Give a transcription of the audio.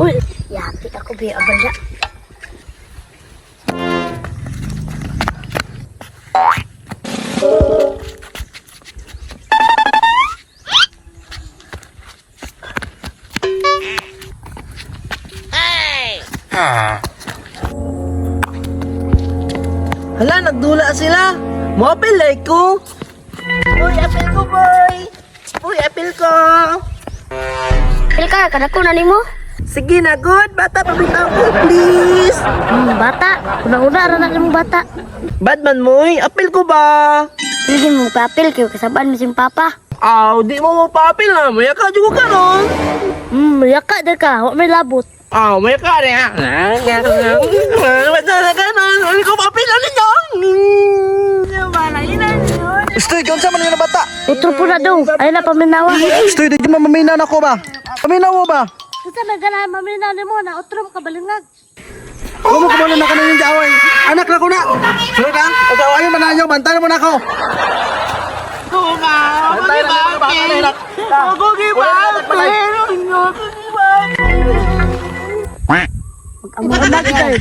Uy, yati ako bi abanda. Hala, nagdula sila. Moapil like ko. Uy, apil ko, boy. Uy, apil ko. Pil ka, kadako na nimo. Sige na, good. Bata, pabitaw ko, please. Bata, una-una ra na nimo bata. Bad man, moy. Apil ko ba? Sige mo papel kay kasabaan mo sing papa. Aw, di mo mo paapil na. Maya ka, juga ka ron. Yaka dir ka, wa may labot. Aw, maya ka rin. Bata na ka ron. Uli ko paapil na ninyo. Stoy, kaunsa man yun na bata? Utro po na daw. Ay na paminawa. Stoy, di mo mamina na ko ba? Paminaw mo ba? Unsa man ganahan maminaw nimo na utro mo kabalingag. Huwag mo kumalo na ka na yung jaaway. Anak na ko na. Sunod ka? O ayaw man na ayaw, bantayan mo na ako. Bantayan na ako, bantayan na Ako gibapil. Ako gibapil. Mag-amo na gid.